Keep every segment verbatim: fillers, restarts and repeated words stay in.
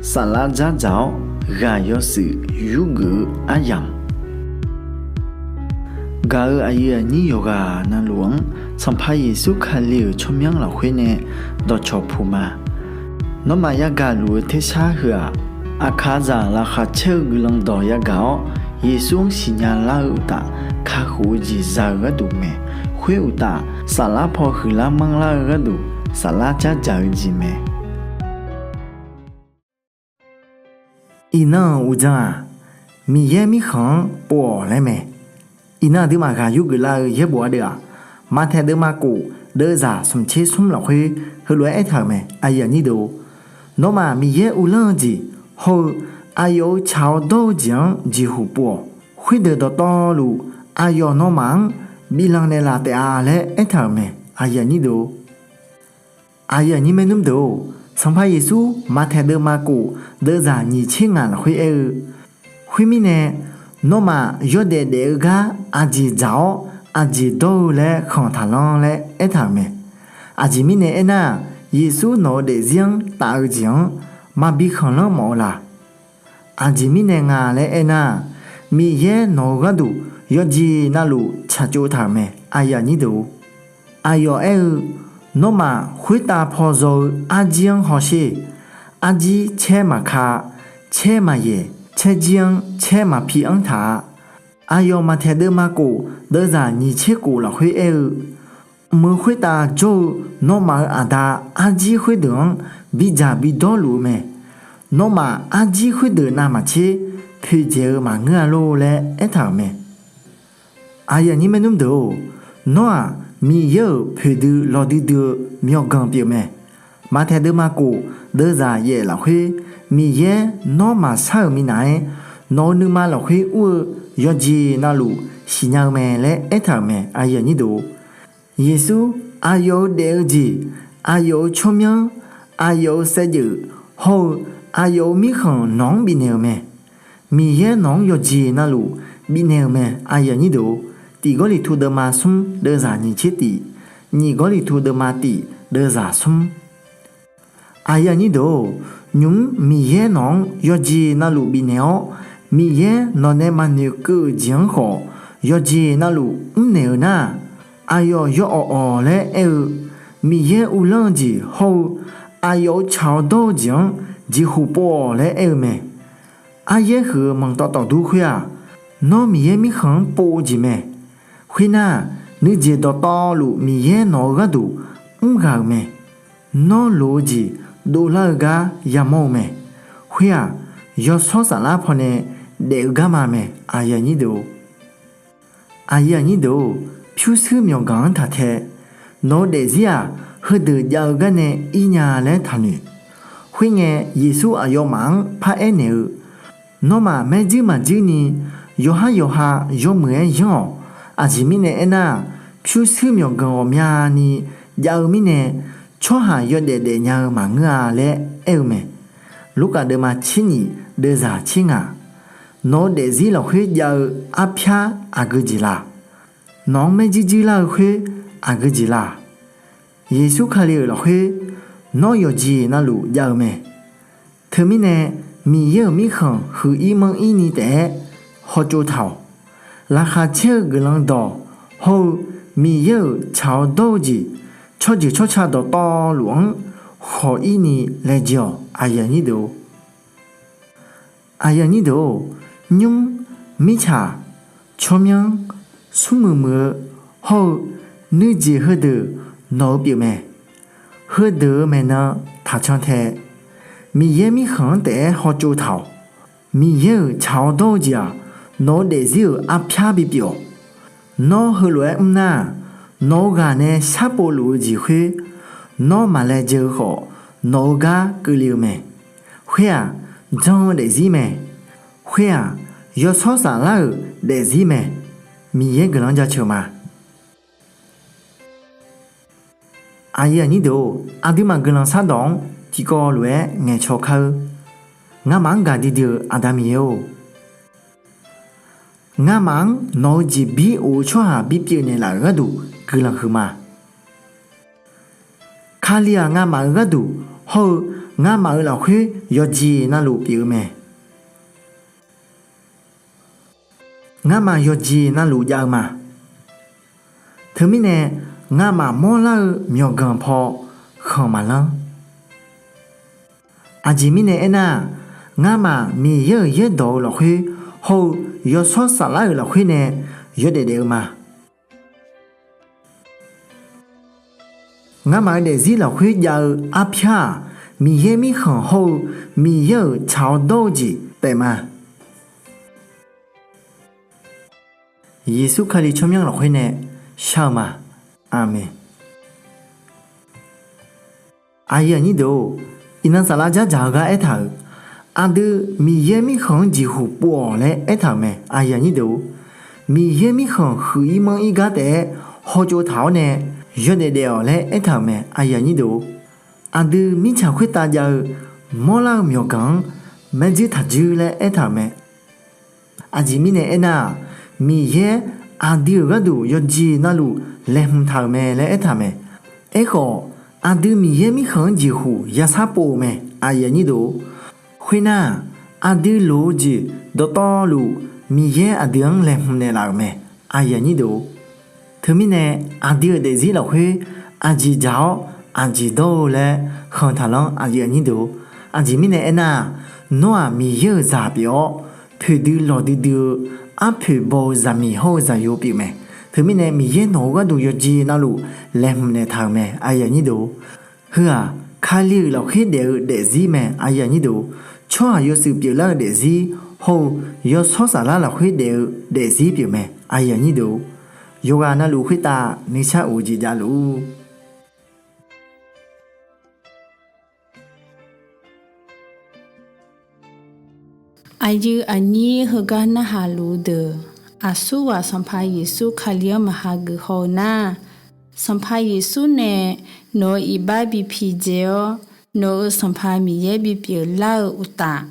Saflar dzardzaq-awr ghaq yawshuif yurgeuf-eu aryamq, gaq-euq aqyuif aqnyir yawqghaq navluf-anr Sanqpaq Yeqsur Kali-euq tsawrmyanr lafkhoer nae dawqcawq puq ma. Nawmaf yagaq luf-eu tersar heu-aq, aqkaqzaq laqkhaq caer-eu guiqlanq dawq yagaq-awr, Yeqsur-anr siqnya lar-eu uqtaf, kakhof-eu jeq za-eu gharduq mae. Khoer uqtaf, saflar paw huiqlar manrlar-eu gharduq, saflar dzardzaq-eu jeq mae. Iqnan-euq uqdzan-aq, Miqyaer mirkhanq-anr pov-awq laer mae. Iqnan aqduimaf ghaq yurgeuf lar-eu yaerbof ardeuv-aq, Maqtaeq deuvma kof deuvzaq smqtser smr lafkhoer heulof-aer aertaq-euq mae. Nawmaf Miqyaer uvlanr-eu jeq hawr-eu aqyawf-euq tsaq-awr dawr-eu jeq-anr jeqhuq pov-awq. Khoerdeuq dawqtawvluf aqyawf nawmaf-anr biflanq naeqlaf taef-a laer aertaq-euq mae. Aqyuif aqnyir maernmr deuq-or, Sanqpaq Yeqsur Maqtaeq deuvma kof deuvzaq nyiq tser ngaq lafkhoer aer-eu, khoermirnae, nawmaf yawdaef daef-eu gar aqjeq dzaq-awr aqjeq dawr-eu laer khanq taqlanr laer aertaq-euq mae. Aqjeq mirnae aernar-aq, Yeqsur nawq-eu daefzir-anr taf-eu jeq-anr maqbi khanqlanr mawf-eu la? Aqjeq mirnae nga laer aernar-aq, Miqyaer nawq-eu gharduq yawqjeq navluf tsaqtsov taq-euq mae. Aqyawf aer-eu, Nawmaf khoertav paw zaw-eu arjir-anr hawsher. Arjir caer maqka, caer maqyaeq, caerjir-anr caer maqpi anr taq-a. Aqyawf Maqtaeq deuvma kof deuvzaq nyiq tser kof lafkhoer aer-eu, mq-eu khoertav jawr-eu nawmaf-euq Aqda arjir khoerdeuq-anr bidzaq bidawr luf-eu mae. Nawmaf arjir khoerdeuq navmaqtser poeqdzaeq-eu maqngeur-a lor laer aertaq-euq mae. Aqyuif aqnyir maernmr deuq-or, nawr-aq Miqyaer-euq poeqdui lawqdui dui-eu myawqganq pyeufmae. Maqtaeq deuvma kof deuvzaq yaef lafkhoer, Miqyaer nawr maqshar-euq minav-aer, nawq-eu nuima lafkhoer ur-eu yawqjeq navluf siqnya-eu mae laer aertaq-euq mae. Yeqsur aqyawf-euq daef-eu jeq, aqyawf-euq tsawrmyanr, aqyawf-euq saevdzeuf hawr-eu aqyawf-euq mirkhanq nawq-anr bifnaeq-euq mae. Miqyaer nawq-anr yawqjeq navluf bifnaeq-euq mae. Tiq Gawrliqtu deuvma smr deuvzaq nyiq tser tif, nyiq Gawrliqtu deuvma tif deuvzaq smr. Aqyuif aqnyir deuq-or, nymq-mr Miqyaer nawq-anr yawqjeq navluf bifnaeq-awr, Miqyaer nawq nae maqnoeq keuv-euq jeq-anr khawf yawqjeq navluf mrnaeq-eu nar-aq, aqyawf yawawq awq laer aer-eu, Miqyaer uvlanr-eu jeq hawr-eu aqyawf-euq tsaq-awr dawr-eu jeq-anr jeqhuq pov-awq laer aer-eu mae. Aryaer huiq-eu manqtawf tawfdur khoer-aq, nawr Miqyaer mirkhanq-anr pov-eu jeq mae. Khoernar-aq, nuijeq dawqtawvluf Miqyaer nawq-eu gharduq mrghaq-euq mae. Nawr loq-eu jeq dovlar-eu gar yamawr-eu mae. Khoer-aq, yawshawr saflar pawnae daef-eu garma mae. Aqyuif aqnyir deuq-or, pyurshuir myawqganq-anr taq tae, nawq-eu daefzir-aq, heudeuq jav-eu garnae ir nya laer taqnoeq. Khoerngae, Yeqsur aqyawfmaf-anr paraer naeq-eu, Nawmaf maerjuir maqjuir ni, yawqhar yawqha yawmuiq-aer yanr-awq. Aqjeq mirnae aernar-aq, pyurshuir myawqganq ghawqmyani jav-eu mirnae, tsawrhaq yawdaef daefnya-eu maqngeur-a laer aer-eu mae. Lurkaf deuvma tser nyif deuvzaq tser ngaq. Nawq-eu daefzir lafkhoer jav-eu arpyar aqgeu jeq la? Nawq-anr maerjuir juir lar-eu khoer aqgeu jeq la? Yeqsur Kali-euq lafkhoer nawr yawqjeq navluf jav-eu mae. Teumirnae, Miqyaer-euq mirkhanq huiq-ir manr-ir ni taef-aer hawtsov taq-awq. Laqkhaq caer-eu guiqlanq dawq hawr-eu Miqyaer-euq tsaq-awr dawr-eu jeq, tsawrjeuq tsawrca dawqtawvluf-anr khawq-ir ni laejae-awq. Aqyuif aqnyir deuq-or, nymr, mirtsaq, tsawrmyanr, smrmuiq muiq-eu hawr-eu nuijeq heudeuq nawq-eu pyeufmae. Heudeuq-euq maeqnan taqcan tae. Miqyaer mirkhanq-anr taef-aer hawtsov taq-awq. Miqyaer-euq tsaq-awr dawr-eu jeq-aq, nawq-eu daefzir-euq arpyar bipyeuf-awq. Nawr heulof-aer mrnar-aq, nawq-eu ghaq nae sharpov luf-eu jeq khoer nawr maq laejae-eu khawf, nawq-eu gar keuvle-eu mae. Khoer-aq, jan-eu daefzir mae. Khoer-aq, yawshawr saflar-euq daefzir mae. Miqyaer guiqlanq-anr jaceuq ma. Aqyuif aqnyir deuq-or, aqduimaf guiqlanq shardawq-anr tiqkawv lof-aer ngaeqcaw kar-eur. Ngamaf-anr gaqdui dui-eu Aqda Miqyaer-or, ngamaf-anr nawq-eu jeqbir of-eu tsawrhaq bipyeuf naeqlaf-euq gharduq guiqlanq huiqma. Kali-aq ngamaf-euq gharduq hawr-eu Ngamaf-euq lafkhoer yawqjeq navluf pyeuf-eu mae. Ngamaf yawqjeq navluf jav-eu ma. Teumirnae, ngamaf mawrlar-eu myawqganq paw khanq maqlanr. Aqjeq mirnae aernar-aq, ngamaf Miqyaer-euq yaerdawq-eu lafkhoer hawr-eu yawshawr saflar-euq lafkhoer nae yawdaef daef-eu ma. Ngamaf-euq daefzir lafkhoer jav-eu arpyar-aq, Miqyaer Mirkhanq hawr-eu Miqyaer-euq tsaq-awr dawr-eu jeq taef ma. Yeqsur Kali tsawrmyanr lafkhoer nae shar-eu ma. Aqmeq. Aqyuif aqnyir deuq-or, iqnan saflar dzardzaq-eu gar aertaq-euq, aqdui Miqyaer Mirkhanq-anr jeqhuq pov-awq laer aertaq-euq mae. Aqyuif aqnyir deuq-or, Miqyaer Mirkhanq huiq-ir manr-ir gar taef-aer hawtsov taq-awr nae yawdaef daef-awq laer aertaq-euq mae. Aqyuif aqnyir deuq-or, aqdui mirtsaq khoertav jav-eu mawrlar-eu myawqganq-anr maerdzuir taqdzuir laer aertaq-euq mae. Aqjeq mirnae aernar-aq, Miqyaer aqdui-euq gharduq yawqjeq navluf laeqhmq taq-euq mae laer aertaq-euq mae. Aerkhawf, aqdui Miqyaer Mirkhanq-anr jeqhuq yashar pov-eu mae. Aqyuif aqnyir deuq-or, khoernar-aq, aqdui loq-eu jeq dawqtawvluf Miqyaer aqdui-anr laeqhmq naeqlaf-euq mae. Aqyuif aqnyir deuq-or, teumirnae aqdui-euq daefzir lafkhoer aqjeq dzaq-awr aqjeq dawr-eu laer khanq taqlanr. Aqyuif aqnyir deuq-or, aqjeq mirnae aernar-aq, nawr-aq Miqyaer-euq zaq pyeuf-awr, poeqdui lawqdui dui-eu arpoeq baw-eu zaqmiq hawr-eu zaqyo pyeuf mae. Teumirnae Miqyaer nawq-eu gharduq yawqjeq navluf laeqhmq naeqtaq-euq mae. Aqyuif aqnyir deuq-or, heu-aq Kali-euq lafkhoer daef-eu daefzir mae. Aqyuif aqnyir deuq-or, tsawrhaq yawshuif pyeuflar-eu daefzir hawr-eu yawshawr saflar lafkhoer daef-eu daefzir pyeuf mae. Aqyuif aqnyir deuq-or, yawqghaq navluf khoertav nuisar of-eu jeq javluf-ur. Aqyuif aqnyir heugar narhaq luf-eu deuq, aqsurghaq Sanqpaq Yeqsur Kali-anr maqha geuf haw-eu nar, Sanqpaq Yeqsur nae nawq-euq iqbax bi pidzae-awr, nawq-euq Sanqpaq Miqyaer bipyeuf lar-eu uqtaf,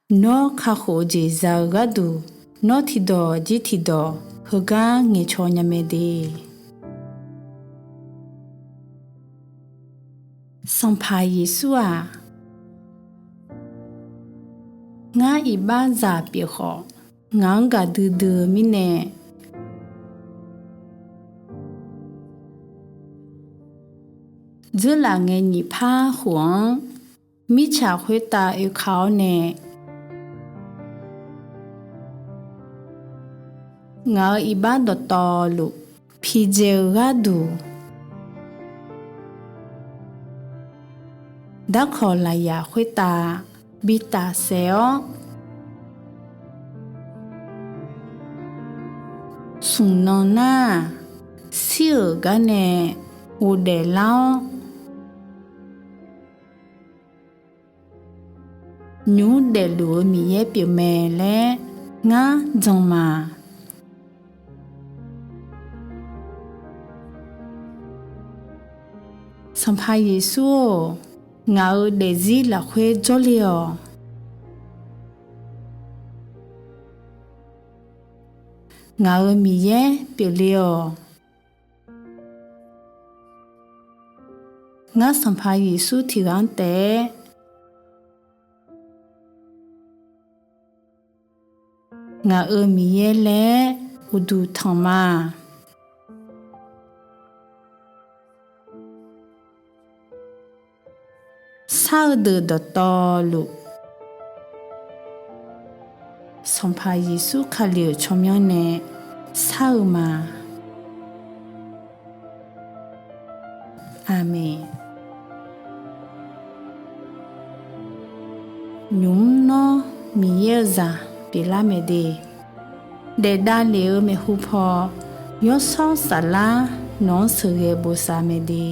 nawr kakhof-eu jeq za-eu gharduq, nawr tiqdawq jir tiqdawq heugar ngaeqcaw nya mae de. Sanqpaq Yeqsur-aq, ngar iqbaxzaq pyeuf khawf, ngaq-anr gaqdui dui-eu mirnae, dzeurlaf ngae nyiq par khof-anr mirtsaq khoertav oeka-awr nae, ngaq-euq iqbax dawqtawvluf pidzae-eu gharduq, darkawq lafyaq khoertav bi tafsaef-awr, smq nan nar-aq, shir-euq gar nae ghofdaef lar-awr, nymq mr daefluf-eu Miqyaer pyeuf mae laer ngar jan ma. Sanqpaq Yeqsur-or, ngaq-euq daefzir lafkhoer jawrle-awq. Ngaq-euq Miqyaer pyeufle-awq. Ngar Sanqpaq Yeqsur tiqghaq-anr taef-aer ngaq-euq Miqyaer laer uqduq tanq ma. Shar-eu deuq dawqtawvluf, Sanqpaq Yeqsur Kali-euq tsawrmyanr nae shar-eu ma. Aqmeq. Nymq mr nawr Miqyaer-eu zaq pyeuflar mae de. Daef davlef-eu maeqhu paw, yawshawr saflar nawq-anr sheuqghae bosav mae de.